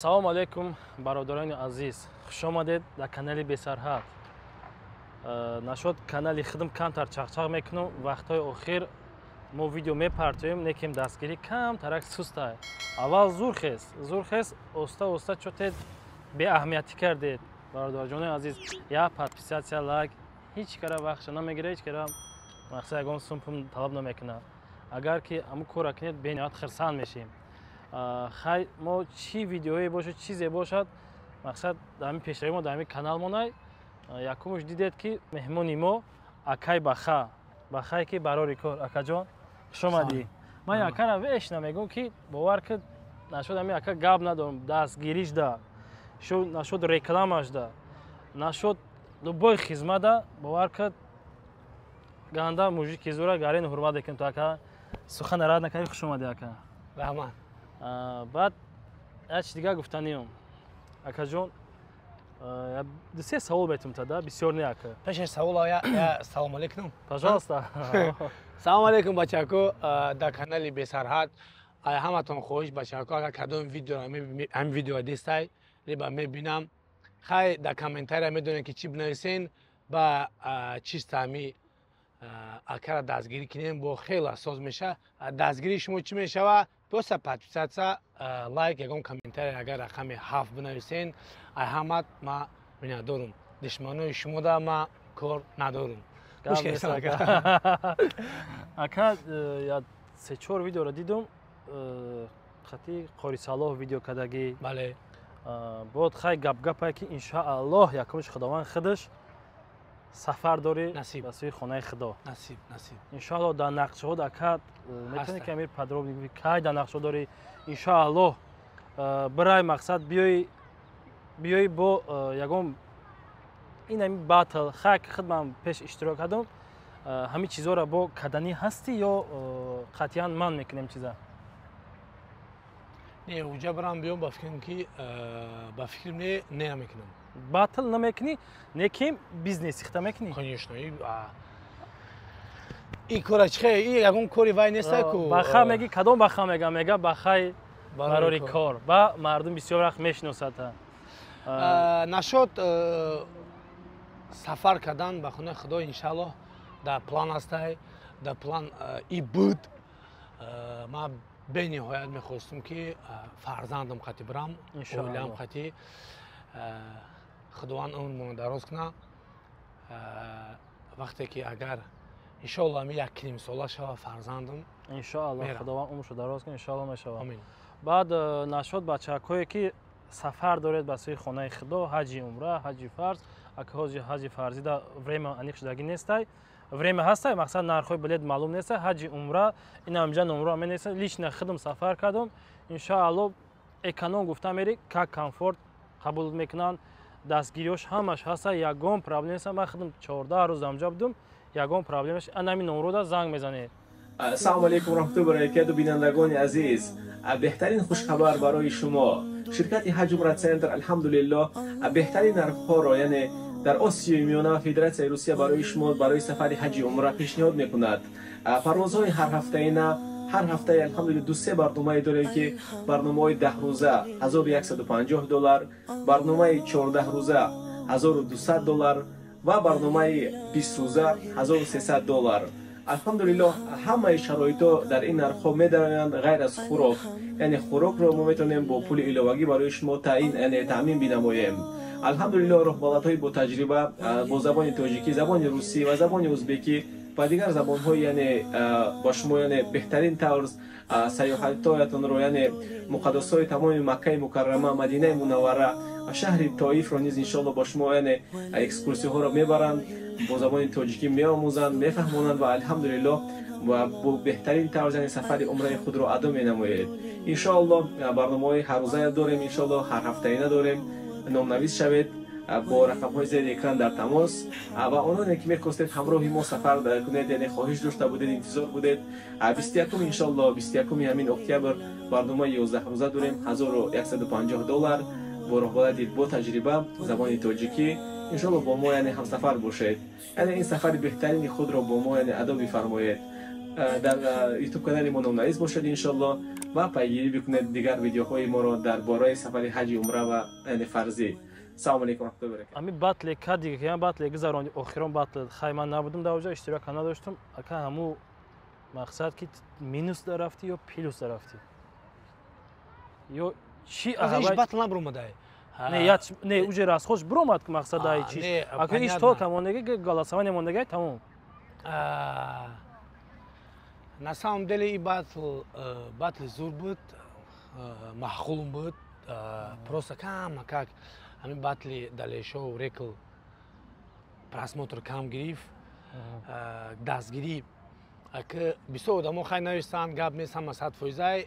Салому алейкум, бародарони азиз, хушомадед дар канали Бесарҳад. Нашод канали хидм камтар чақчақ мекунам. Вақтҳои охир мо видео мепартоем, некем дастгирӣ камтарак сустай. Аввал зурхес зурхес, оста оста чотед беаҳамиятӣ кардед. Бародарҷонои азиз, я подписаться, лайк ҳеҷ кара вақтша намегира, ҳеҷ кара мақсад ягон сумпум талаб намекунад. Агар ки ҳамун корра кунед, бениҳоят хирсанд мешем. Хай, мо чӣ видеое бошад, чизе бошад, мақсад дар ҳамин пешравӣ мо дар ҳамин канал монай. Якумш дидед, ки меҳмони мо акай Баха, Бахае ки барори кор. Акаҷон, хушомадӣ. Ман акара веш намегӯм, ки бовар ки нашуд, ҳамин ака гап надорам. Дастгириш да нашуд, рекламаш да нашуд, любой хизмата, бовар ки ганда мужики зура гарин ҳурмат мекунем. То ака сухан рад накардӣ, хуш омадӣ, ака. Раҳмат. Баъд як чи дигар гуфтаниём, акаҷон, дусе савол бетум тада, бисёр не, ака. Пеши савол салому алейкум. Пожалуйста. Салому алейкум, бачако, дар канали Бесарҳад. Ай ҳаматон хоҳиш, бачако, агар кадом видео, ҳамин видео дистай либо мебинам, хай, дар комментария медонем, ки чӣ бинависен ба чиста ҳами акара дастгирӣ кунем, бо хеле асос меша. Дастгирии шумо чӣ мешава? Просто подписаться, лайк, ягон комментария, агар рақами 7 бинависен, ай ҳамат ма миннатдорум. Душманои шумода ма кор надорум. Ака, я се-чор видеоро дидум, хати Қорисалоҳ видео кардагӣ. Бале. Бод хай гапгапае, ки иншааллоҳ якумш Худованд худаш сафар дорӣ ба сӯи хонаи Худо. Насиб, насиб. Иншоаллоҳ, дар нақшаҳо, ака, метавонӣ ки амир подробно гӯӣ, кай дар нақшаҳо дорӣ, иншоаллоҳ, бирай, мақсад биёи бо ягон ин ҳами батл? Хай, ки худ ман пеш иштирок кардам, ҳамин чизҳоро бо каданӣ ҳастӣ ё қатъиян ман мекунем чиза? Не, уҷа барам биём, ба фикрам ки ба фикрам не, не намекунам. Батл намекунӣ, не ки бизнес ихта мекунӣ? Конечно, и кора чихе, и ягон кори вай неста ку. Баха меги, кадом баха мега? Мега бахай барори кор, ба мардум бисёр вақт мешиносад. Нашод сафар кардан ба хонаи Худо, иншааллоҳ, дар план ҳастай, дар план и буд. Ман бениҳоят мехостум, ки фарзандам қати бирам, оилаам қати. Худованд умрмонро дароз кунад. Вақте ки агар, иншоалло, ами як нимсола шава фарзандам. Иншоалло, Худованд умршо дароз кунад, иншоалло мешавад. Баъд нашод бачакҳое ки сафар доред ба сӯи хонаи Худо, ҳаҷи умра, ҳаҷи фарз, ака, ҳози ҳаҷи фарзида время аниқ шудагӣ нестай, время ҳастай, мақсад нархҳои билет маълум нестай. Ҳаҷи умра инамҷа номро менеса. Лично худам сафар кардам, иншоалло, эконом гуфта мери, как комфорт қабул мекунанд, дастгириёш ҳамаш ҳаста, ягон проблем неста. Ман худам 14 рӯз амҷа будум, ягон проблемаш. Анами номрода занг мезанед. Ассалому алайкум раҳматуллоҳи баракату, бинандагони азиз, беҳтарин хушхабар барои шумо. Ширкати Ҳаҷ Умра Центр, алҳамдулиллоҳ, беҳтарин нархҳоро, яъне дар Осиёи Миёна ва Федератсияи Русия, барои шумо барои сафари ҳаҷи умра пешниҳод мекунад. Парвозҳои ҳарҳафтаина, ҳар ҳафтаи, алҳамдулилла, ду-се барномае дорем, ки барномаҳои 10 рӯза 1150 доллар, барномаи 14 рӯза 1200 доллар ва барномаи 20 рӯза 1300 доллар. Алҳамдулиллоҳ, ҳамаи шароитҳо дар ин нархҳо медароянд, ғайр аз хӯрок, яъне хӯрокро мо метавонем бо пули иловагӣ барои шумо таъин, яъне таъмин бинамоем. Алҳамдулиллоҳ, роҳбалатҳои ботаҷриба бо забони тоҷикӣ, забони русӣ ва забони узбекӣ ва дигар забонҳои, яъне ба шумо, яъне беҳтарин тавр сайёҳатҳоятонро, яъне муқаддасҳои тамоми Маккаи Мукаррама, Мадинаи Мунаввара ва шаҳри Тоифро низ, иншоалло, ба шумо, яъне экскурсияҳоро мебаранд, бо забони тоҷикӣ меомӯзанд, мефаҳмонанд ва алҳамдулиллоҳ ва бо беҳтарин тавр, яъне сафари умраи худро адо менамоед. Иншоалло, барномаҳои ҳаррӯза дорем, иншоалло, ҳарҳафтаина дорем. Номнавис шавед бо рақамҳои зери экран дар тамос. Ва ононе ки мехостед ҳамроҳи мо сафар кунед, яъне хоҳиш дошта будед, интизор будед, 21-ум, иншоалло, 21-уми ҳамин октябр барномаи 11 рӯза дорем, 1150 доллар, бо роҳбалади бо таҷриба, забони тоҷикӣ. Иншоалло, бо мо, яъне ҳамсафар бошед, яъне ин сафари беҳтарини худро бо мо, яъне адо бифармоед. Дар Ютуб канали мо номнавис бошед, иншоалло. Ва пайгирӣ бикунед дигар видеоҳои моро дар бораи сафари ҳаҷи умра ва яъне фарзӣ. Салому алейкум рахматуллоҳи баракатуҳ. Ами батле кадига ки батле гузарони, охирон батл, хай, ман набудум дар оҷа, иштирок надоштум, ака. Ҳаму мақсад ки минус дарафтӣ ё плюс дарафтӣ ё чи? Батл набуромадай. Не, не, уже расход буромад, ки мақсад ай чи, ака, иш то камондаги, голосование мондагай, тамом. На самом деле и батл, батли зур буд, маъқулум буд. Просто кама как ҳамин батли Далешоу рекл просмотр кам гирифт, дастгирӣ ки бисёр одамо хай навистанд, гап нест, ҳама 100%-ай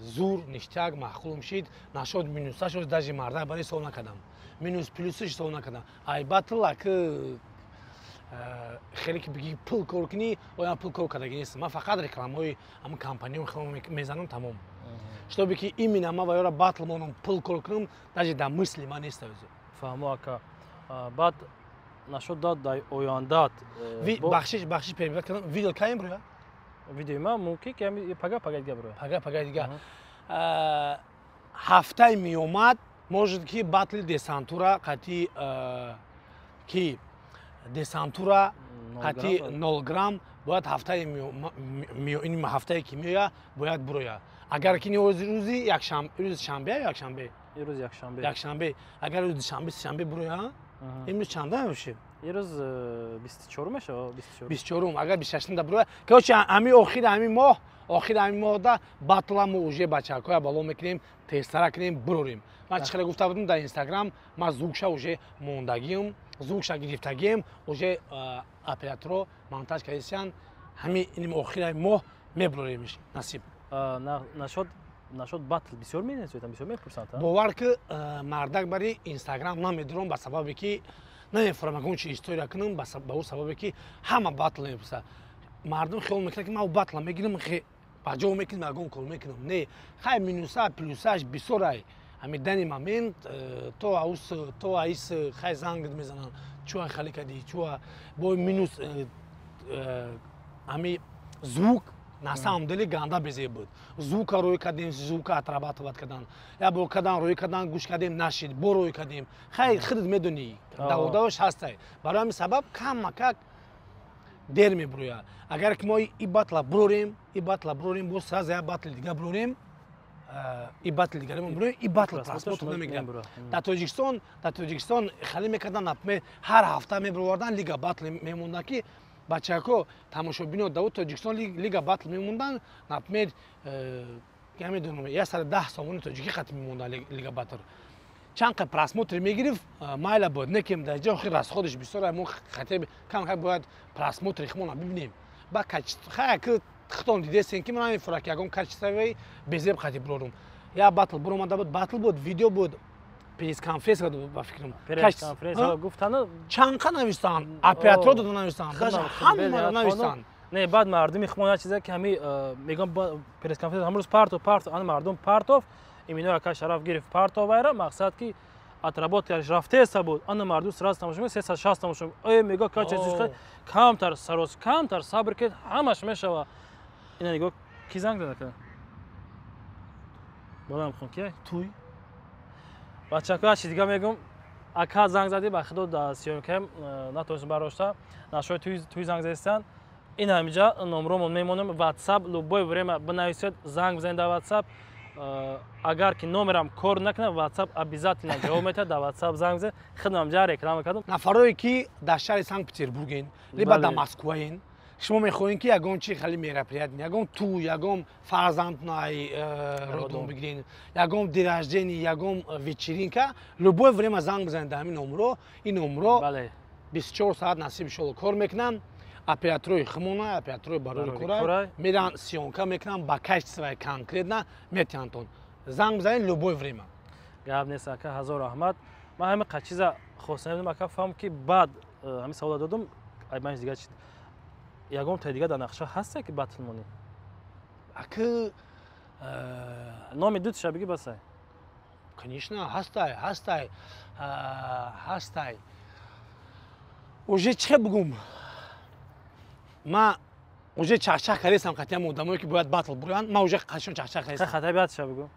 зур, ништяк, маъқулум шид. Нашод минуса шуд, даже мардак барои ҳисоб накардам, минус плюсиш ҳисоб накардам. Ай батл аки хеле ки бигӣ пул кор кунӣ, оям пул кор кардаги нестам. Ман фақат рекламаҳои ҳамн компаниҳо мезанам, тамом. Чтобы ки именно ман ва ёра батл монам, пул кор кунам, даже дар мысли ман нест. Фаҳмо, ака. Баъд нашуд дад дар ояндат? Бахшиш, бахшиш, перебивать кардам. Видео каем броя? Видеои ман мумкин ки пага, пага дига броя. Пага, пага дига. Ҳафтаи меомад, может, ки батли десантура қати ки десантура қати 0 грамм бояд ҳафтаи, ин ҳафтае ки меоя, бояд буроя. Агар ки рӯзи рӯзи шанбе ё якшанбе? Рӯзи якшанбе. Якшанбе. Агар рӯзи душанбе, сешанбе буроя, имрӯз чанда мешавад? Имрӯз 24 мешавад. 24-ум. Агар 26-да буроя, короче, ҳами охири ҳамин моҳ, охири ҳамин моҳда батла мо уже бачакҳоя бало мекунем, тезтара кунем, бурорем. Ман чӣ хеле гуфта будам дар Инстаграм, ман звукша уже мондагиам, звукша гирифтагием, уже операторо монтаж кардисиян. Ҳамин иним охири моҳ мебуроремиш, насиб. Нашод батл бисёр менависед, бисёр мепурсанд? Бовар ки, мардак, бари Инстаграм намедурам, ба сабабе ки намефурам ягон чи история кунам, ба ӯ сабабе ки ҳама батл мепурсад. Мардум хиёл мекунад, ки ман батла мегирам, ба ҷо мекунам, ягон кор мекунам. Не, хай, минуса плюсаш бисёрай. Ҳами данный момент то аус, то аис, хай, занг мезананд: чуа хали кардӣ, чуа бо минус. Ҳами звук на самом деле ганда безеб буд. Звука рӯй кардем, звука отрабатывать кардан, як бор кардан, рӯй кардан, гӯш кардем, нашид, бо рӯй кардем. Хай, худат медонӣ, даводаваш ҳастай. Барои ҳамин сабаб камакак дер мебурояд. Агар ки мо и батла бурорем, и батла бурорем, боз сразу як батли дига бурорем, и батли дигаре бурорем, и батл просмотр намегирад. Дар Тоҷикистон хеле мекардан, например, ҳар ҳафта мебуровардан, лига батл мемондан, ки бачако, тамошобино, даву Тоҷикистон лига батл мемондан, например, намедонам, 110 сомони тоҷикӣ хат мемондан лига батл. Чанд қа просмотр мегирифт, майла буд. Не кем дар ҷо охир расходиш бисёр, мо хате кам кам бояд просмотри хмона бибинем. Ба качество, хая, ки хитон дидесен, ки ман намефура, ки ягон качествои безеб хати бурорум. Як батл буромада буд, батл буд, видео буд, пресс-конференс буд, ба фикрам. Пресс-конференс гуфтану. Чанд қа навистанд, оператор дода навистанд, ҳамаро навистанд. Не, баъд мардуми хмон як чизе ки ҳами мегӯям, пресс-конференс ҳамрӯз партов, партов, ана мардум партов, имино ака Шараф гирифт, партов вайра, мақсад ки отработкаш рафтеса буд. Ана мардум сразу тамошо мекунад, 360 тамошо. Э, мега, качество камтар сарос, камтар сабр кед, ҳамаш мешава. Ина нигоҳ, ки занг зада ка балам хон, ки туй. Бачако, чи дига мегум, ака занг зади, ба худо, да съёмкаем натонистем барошта. Нашои туй занг задистанд. Ин ҳамиҷа номромон мемонем, WhatsApp, любое время бинависед, занг бизанед дар WhatsApp. Агар ки номерам кор накунад, WhatsApp обязательно ҷавоб метиҳад. Дар WhatsApp занг бизанед. Худам ҷа реклама кардам. Нафарое ки дар шаҳри Санкт Петербурген либо дар Москваен, шумо мехоҳем, ки ягон чи хеле мероприятие, ягон ту, ягон фарзанднай роддом бигирен, ягон день рождения, ягон вечеринка, любое время занг бизанед дар ҳамин номро. Ин номро 24 соат, насиб, иншолло, кор мекунам. Операторои химона, операторои барори кора меран, съёмка мекунам, ба качествои конкретно метиҳантон. Занг бизанед любое время. Гап нест, ака, ҳазор раҳмат. Ман ҳамин қа чиза хостам, ака, фаҳм, ки баъд ҳамин савола додум. Айбанш дига чи, ягон та дига дар нақша ҳаста, ки батл монӣ? Аки. Номи дутиша бигӣ, басай. Конечно, ҳастай, ҳастай, ҳастай. Уже чӣ бугум, ма Уже чахчах кардесам қатиам одамое ки бояд батл буранд, ман уже қатишон чахчах кардесам. Хатаи баъдша бугу.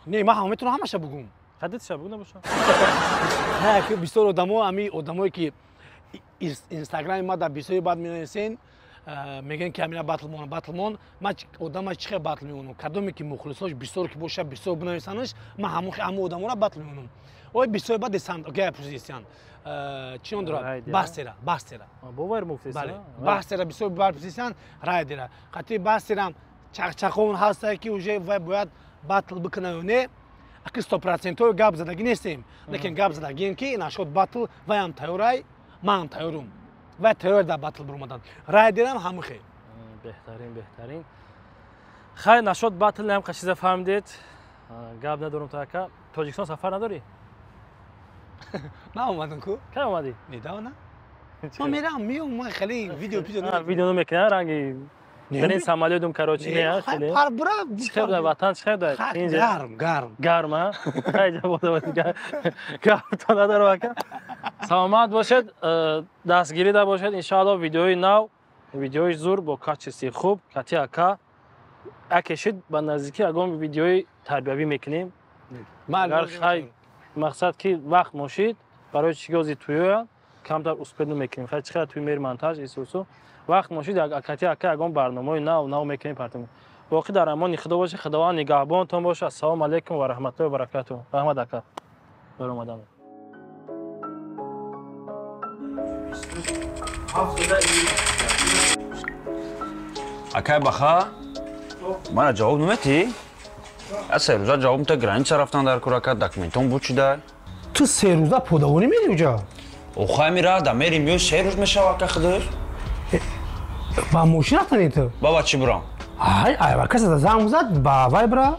Не, ман ҳама метавонам ҳамаша бугум. Хадитша бугу набоша. Ҳа, ки бисёр одамо, ами одамое ки инстаграми ма дар бисёри баъд менависен, мегӯянд ки амина батл мон, батл мон. Ман одама чӣ хел батл мемонам? Кадоме ки мухлисош бисёр ки боша, бисёр бинависанаш, ман ҳамон одаморо батл мемонам. Ой, бисёри баъд гап пурсидисян. Чӣ ном дорад? Бастера, бастера. Бовар муфтиса. Бастера бисёр бар пурсидисян, райдера. Қатъи бастерам чақчақон ҳастае ки уже вай бояд батл бикунад ё не. Аки 100% гап задагӣ нестем, лекин гап задагием ки нашод батл вайам тайёрай, манам тайёрум. Вай тайёр дар батл биромадан. Райдерам ҳамихе. Беҳтарин, беҳтарин. Хай, нашод батл ҳам қашиза фаҳмидед. Гап надорум то ака. Тоҷикистон сафар надорӣ? Ман омадам ку? Кай омадӣ? Недавно. Ман мерам, меом, ман хеле видео пизо. Видео намекунам, ранги Дрин самолётум, короче, не, хеле. Пар бура. Чӣ хел дар ватан, чӣ хел дар? Гарм, гарм. Гарм, а? Хай ҷавоб дод. Гап то надорам ака. Саломат бошед, дастгирӣ да бошед. Иншааллоҳ видеои нав, видеои зур бо качество хуб, кати ака. Акешид ба наздикӣ ягон видеои тарбиявӣ мекунем. Агар хай мақсад ки вақт мошид, барои чӣ гози туёя камтар успед мекунем. Хай чӣ хел туй мери монтаж исусу. Вақт мошид акати ака ягон барномаи нав нав мекунем партем. Боқӣ дар амони Худо бошед, Худованд нигаҳбонтон бошад. Ассалому алайкум ва раҳматуллоҳи ва баракатуҳ. Раҳмат ака. Баромадан. Акай баха, мана ҷавоб наметӣ? Аз се рӯза ҷавоб та граница рафтан дар курака, документон буд чида? Ту се рӯза подавонӣ мери уҷа? Охай мира, да мери миёй се рӯз мешава ака худур. Ба мошин рафтани ту? Баба чӣ бурам? Ай, ай, каса занг зад ба вай бира,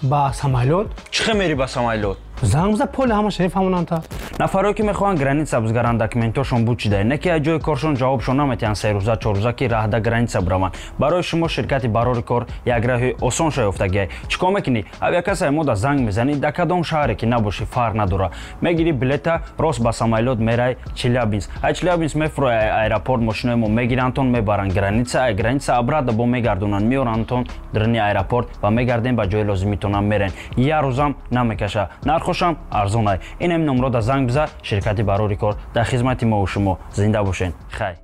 ба самолёт. Чӣ хел мери ба самолёт? Занг зад поле ҳамаша мефаҳмонанд та. Нафарое ки мехоҳанд граница бизгаранд, документошон буд чида, не ки аз ҷои коршон ҷавобшон наметиҳанд се рӯза, чор рӯза ки раҳда граница бираванд. Барои шумо ширкати барори кор як раҳи осон шаёфтагиай. Чӣ кор мекунӣ? Авиакассаи мо да занг мезанӣ, да кадом шаҳре ки набошӣ фарқ надора. Мегирӣ билета, рост ба самолёт мерай Челябинск. Ай Челябинск мефурои аэропорт, мошинои мо мегирандтон, мебаранд граница, ай граница обратно бо мегардонанд, меорандтон даруни аэропорт ва мегардем ба ҷои лозимитонам мерен. Як рӯзам намекаша. Нархошам арзонай. Инам номро да занг биза, ширкати барори кор дар хизмати мо ва шумо. Зинда бошен. Хай.